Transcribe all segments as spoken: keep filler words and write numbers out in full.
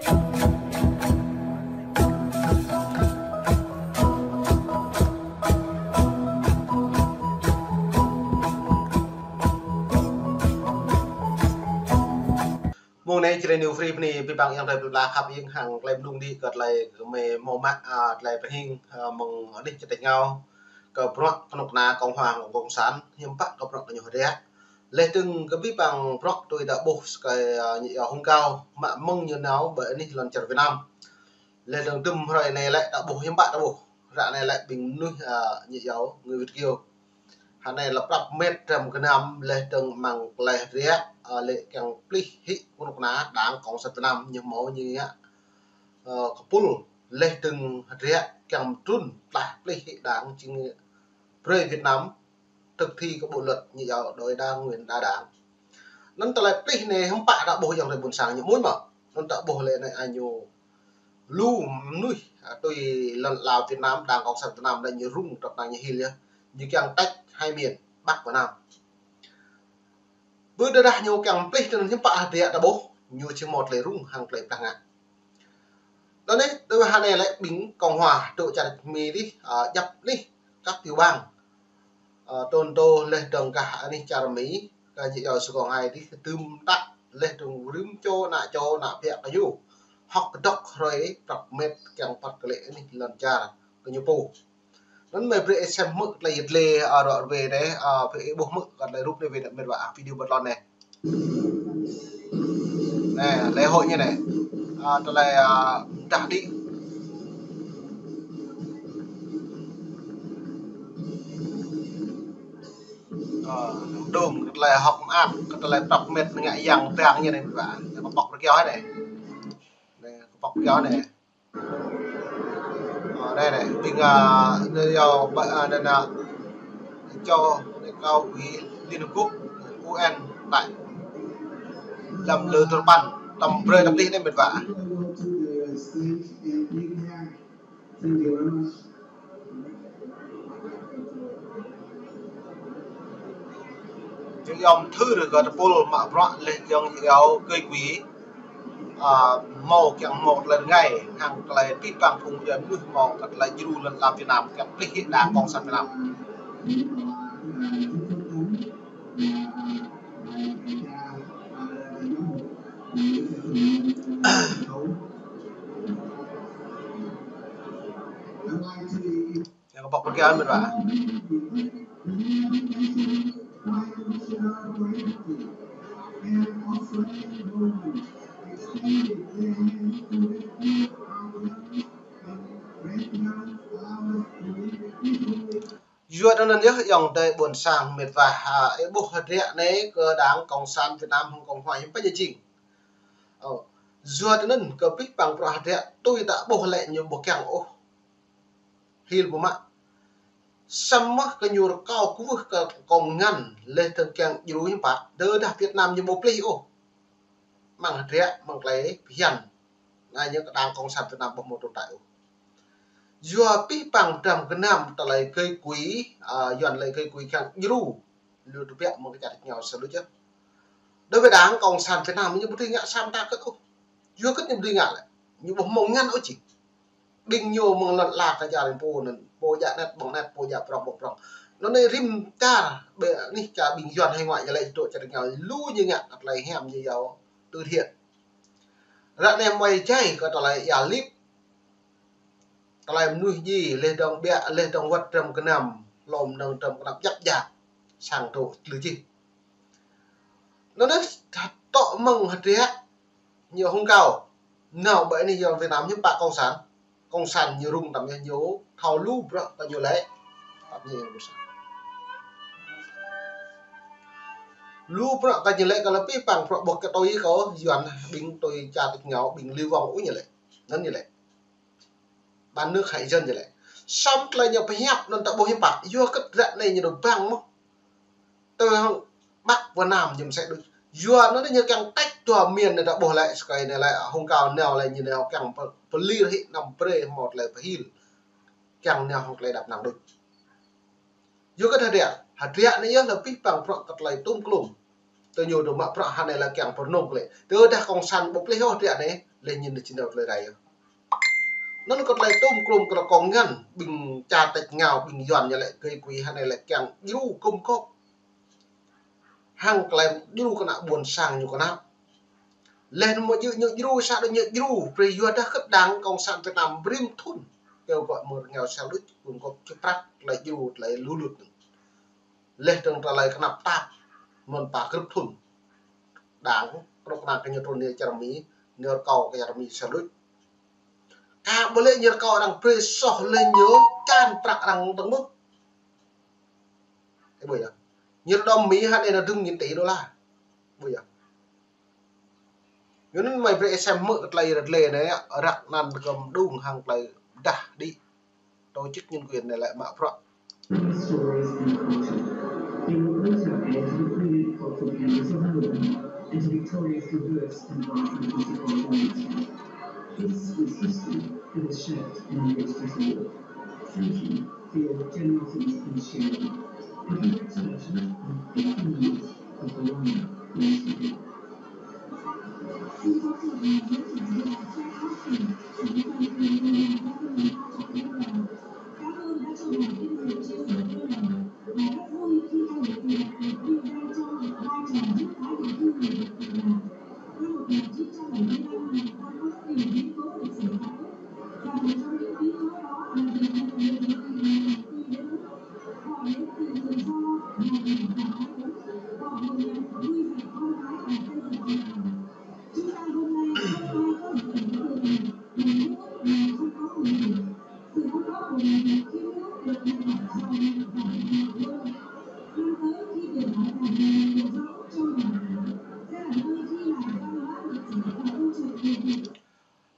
Mông anai Jrai New Free bơni abih bang ayŏng adơi plơi pla khăp hing hăng tơlơi mơnung đĭ kơ tơlơi kơmơi hmâo mă, a, tơlơi pơhing, a, mơ̆ng anih čơtĕk ngao kơ bruă kơnuk kơna Cộng hòa hăng Cộng sản, hiư̆m pă kơ bruă gơñu hơdră. Laih dơ̆ng kơ abih bang bruă tui ta ƀuh sơkai, a, ñu iâu hung kâo, mă mơ̆ng ñu nao ƀơi anih lŏn čar Việt Nam. Laih dơ̆ng tơm hrơi anai lĕ ta ƀuh hiư̆m pă ta ƀuh. Ră anai lĕ ƀing mơnuih, a, ñu iâu người Việt kiều. Hơnai lĕ prăp met trăm gơnam laih dơ̆ng mơ̆ng tơlơi hơdră, a, lĕ kiăng plih hĭ kơnuk kơna Đảng Cộng sản Việt Nam ñu hmâo ñu ngă, a, kơpul laih dơ̆ng hơdră kiăng trŭn tơlơi plih hĭ Đảng chính brơi Việt Nam thực thi kơ bộ luật ñu iâu đối đảng nguyên đa đảng. Anŭn tơlơi plih anai hiư̆m pă ta ƀuh ayŏng adơi ƀôn sang ñu mơ̆n mơ̆. Anŭn ta ƀuh lĕ anai ñu lu mơnuih, a, tui lŏn ala Việt Nam, Đảng Cộng sản Việt Nam anai ñu rŭng tơpă ñu hil yơh. Ñu kiăng tĕč hai miền Bắc và Nam. Bơ tơdah ñu kiăng plih tui anŭn hiư̆m pă hơdră ta ƀuh, ñu či hmâo tơlơi rŭng hăng tơlơi plah ngă. Anŭn anai, tui hơnai lĕ ƀing Cộng hòa, tŭ čar Mi dih, a, djăp anih, các tiểu bang. A, tơ̆n tơ laih dơ̆ng kah anih čar Mi, kah ñu iâu sơkong hai dih, tơm tăk laih dơ̆ng rĭm čô, ană čô, ană ƀiă kơ ñu. Hơ̆k kơdŏk hrơi prăp met kiăng păt kơ lĕ anih lŏn čar kơ ñu pô. Anŭn mơi brơi ih sem hmư̆ tơlơi yơh lĕ, a, rŏ rơwe anai, a, brơi ih ƀuh hmư̆ kơ tơlơi rup anai wơ̆t met wa, a, video bơtlon anai. Anai, lễ hội ñu anai. A, tơlơi, a, mơdah đĭ. A, dơ̆ng, kơ tơlơi hơ̆k mơak, kơ tơlơi prăp met ngă yang pơang ñu anai met wa. Anai kơpŏk rơkiao anai. Anai, kơpŏk rơkiao anai. Ơ, anai, anai, ƀing, a, anai yơh, ƀă, a, anai, anai, čô, anai, cao ủy Liên Hợp Quốc, U N, tại, lăm lơ tơpăn, tơm brơi tơm tih anai met wa. Ñu iâu mơthưr kơ tơpul mă bruă laih dơ̆ng ñu iâu kơi quỹ, a, hmâo kiăng hmâo tơlơi rơngai, hăng tơlơi pih pang phung djuai mơnuih hmâo kơ tơlơi djru lŏn ala Việt Nam, kiăng plih hĭ Đảng Cộng sản Việt Nam. Anai kơpŏk rơkiao met wa. Yua anŭn yơh ayŏng adơi ƀôn sang met wa, a, ih ƀuh hơdră anai kơ Đảng Cộng sản Việt Nam hăng Cộng hòa hiư̆m pă ñu jing. Ơ, yua anŭn kơ pih pang bruă hơdră tui ta ƀuh lĕ ñu ƀu kiăng ôh. Hil ƀu mă. Samơ̆ kơ ñu rơkâo kwưh kơ kông ngăn laih dơ̆ng kiăng djru hiư̆m pă. Tơdah Việt Nam ñu ƀu plih ôh. Mơ̆ng hơdră, mơ̆ng tơlơi phiăn. Anai ñu kơ Đảng Cộng sản Việt Nam ƀu hmâo tồn tại ôh. Yua pih pang trăm gơnam tơlơi kơi quỹ, a, Yuan lĕ kơi quỹ kiăng djru. Lu tơbiă mơ̆ng kơ čar ngao sa lu čơ. Đối với Đảng Cộng sản Việt Nam ñu ƀu dưi ngă sa mơta kơt ôh. Yua kơt ñu ƀu dưi ngă lĕ. Ñu ƀu hmâo ngăn ôh či. Ƀing ñu mơ̆ng lŏn ala kơ čar pô anŭn, pô djă anet ƀơ̆ng anet, pô djă prŏng ƀơ̆ng prŏng. Anŭn anai rĭm čar, ƀơi anih čar ƀing Yuan hải ngoại ñu lĕ tŭ čar ngao lu ñu ngă kơ tơlơi hiam ñu iâu từ thiện. Ră anai mơi jai kơ tơlơi ia lip. Tơlơi mơnuih djai, laih dơ̆ng ƀiă, laih dơ̆ng wơ̆t trăm gơnam, lŏm dơ̆ng trăm gơnam djăp djă. Sang tŭ tơlơi čih. Anŭn anai, tŏ mơ̆ng hơdră, ñu hung kâo. Nao ƀơi anih yơh Việt Nam hiư̆m pă cộng sản. Cộng sản ñu rŭng tơm yơh ñu thâo lu bruă kơ ñu lĕ. Tơm ñu rŭng sa. Lu bruă kơ ñu lĕ kơ lĕ pih pang bruă ƀuh kơ tui kơ Yuan ƀing tui čar tơčô ngao ƀing Lưu Vong ôh ñu lĕ. Anŭn ñu lĕ. Bán nước hại dân ñu lĕ. Samơ̆ tơlơi ñu pơhiăp anŭn ta ƀuh hiư̆m pă. Yua kơt ră anai ñu dŏ ƀơ̆ng mơ̆n. Tơ hăng Bắc và Nam ñu mơsĕ đôč. Yua anŭn ñu kiăng tĕč dua miền anai ta ƀuh lĕ, sơkai anai lĕ, hung kâo nao lĕ ñu nao kiăng pơ-, pơlir hĭ năm brơi hmâo tơlơi pơhil. Kiăng nao hăng tơlơi đăp năng đôč. Yua kơ hơdră, hơdră anai yơh lĕ pih pang bruă kơ tơlơi tŭm klum. Tơ ñu dŏ mă bruă hơnai lĕ kiăng pơrơnŭk lĕ. Tơdah cộng sản ƀu plih ôh hơdră anai, Lĕ ñu nao čin tơlơi rai. Anŭn kơ tơlơi tŭm klum kơ kông ngăn, ƀing čar tač ngao, ƀing Yuan ñu lĕ kơi kui hă anai lĕ kiăng djru kŭm kŏp. Hăng tơlơi djru kơ ană ƀôn sang ñu kơnăl. Lĕ ñu mơ̆ djru, ñu djru, sa đôč ñu djru, brơi yua dah kơ đảng Cộng sản Việt Nam brơi thŭn. Kơ gŏ mơ̆ rơngiao sa đôč, kŭm kŏp čơprăk, tơlơi djru, tơlơi lu lŭt. Lĕ tơng tơlơi kơnăp tap, mơ̆n pă grŭp thŭn. Đảng, krŏk kơnang kơ ñu trŭn ñu čar Mi, ñu rơkâo kơ čar Mi sa đôč. Kơ ƀu lĕ ñu rơkâo arăng brơi soh lĕ ñu čan prăk arăng tơng mơ̆. Ơ, ƀuh yơh. Ñu rơđom Mi hă anai nao dơ̆ng nghìn tỷ đô la. Ƀuh yơh. Yua anŭn mơi brơi ih sem mơ̆ kơ tơlơi rơdlê anai, răk anăn kơ mơđung hăng tơlơi dah đĭ. Tổ chức nhân quyền anai lĕ mă bruă. Stories and culture. They will both have aids with brilliant cultural cameras of London and to Victoria's diverse and vibrant musical arrangements. This is history that has shaped and enriched us all. Thank you for your generosity and sharing. And congratulations on fifty years of the London Festival.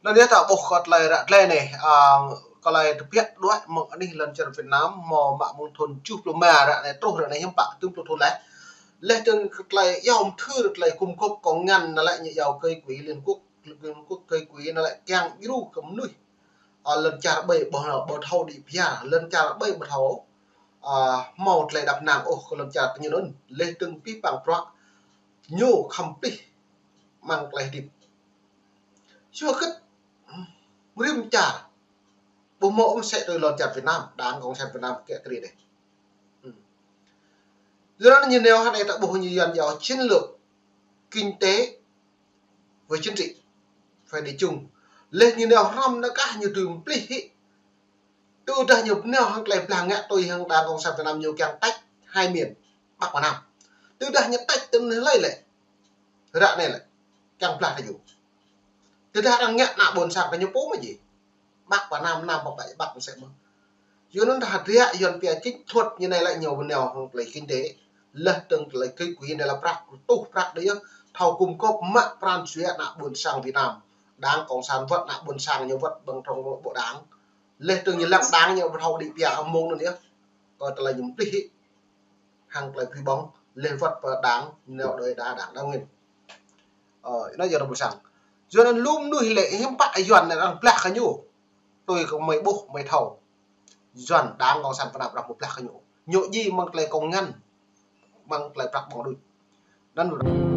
Anŭn yơh ta ƀuh kơ tơlơi ră tơlơi anai, a, kơ tơlơi tơbiă đuaĭ mơ̆ng anih lŏn čar Việt Nam, mơ̆ mă mơ̆ng thŭn tơjuh pluh rơma ră anai truh ră anai hiư̆m pă tơjuh pluh thŭn laih. Lĕ tơng kơ tơlơi yom thư tơlơi kŭm kŏp kông ngăn anai lĕ ñu yua kơi kui Liên Quốc, Liên Quốc kơi kui anai lĕ kiăng djru kơ mơnuih. A, lŏn čar ƀai ƀu, ƀu thâo đĭ pioh, lŏn čar ƀai ƀu thâo, a, hmâo tơlơi đăp năng ôh kơ lŏn čar kơ ñu anŭn. Lĕ tơng pih păng prăk ñu khăm pih mơ̆ng tơlơi hơdip. Yua kơ rĭm čar ƀu hmâo ôh mơsĕ tui lŏn čar Việt Nam, đảng Cộng sản Việt Nam kiăng kri dêh. Yua anŭn ñu nao hă anai ta ƀuh ñu Yuan yua chiến lược, kinh tế và chính trị phải đi chung. Lĕ ñu nao hrŏm anai kah ñu tui mplih hĭ. Tơdah ñu nao hăng tơlơi blah ngă tui hăng đảng Cộng sản Việt Nam ñu kiăng tač hai miền Bắc và Nam. Tơdah ñu tač tơlơi lĕ. Ră anai lĕ kiăng blah tơ ñu. Tơdah arăng ngă ană ƀôn sang kơ ñu pô mơ̆ ji. Bắc và Nam, Nam và Bắc, Bắc mơsĕ mơ̆n. Yua anŭn dah hơdră Yuan pia chiến thuật ñu anai lĕ ñu nao hăng tơlơi kinh tế. Lĕ tơng tơlơi kơi kui anai lĕ prăk, tuh prăk đơi yơh. Thâo kŭm kŏp mă pran jua ană ƀôn sang Việt Nam. Đảng Cộng sản wơ̆t ană ƀôn sang ñu wơ̆t ƀơ̆ng trong bộ đảng. Lĕ tơng ñu lăng đảng ñu ƀu thâo đĭ pioh mơ̆ng anŭn yơh. Kơ tơlơi ñu mplih hĭ. Hăng tơlơi phi ƀơ̆ng, lĕ wơ̆t pơ đảng, nao đơi đa đảng đa nguyên. Ơ, anai yơh rơbŭ sang. Yua anŭn lŏm mơnuih lĕ hiư̆m pă Yuan anai arăng blah kơ ñu. Tui kơ mơi ƀuh, mơi thâo. Yuan đảng Cộng sản Việt Nam arăng ƀu blah kơ ñu. Ñu ji mơ̆ng tơlơi kông ngăn, mơ̆ng tơlơi prăk ƀơ̆ng đôč. Anŭn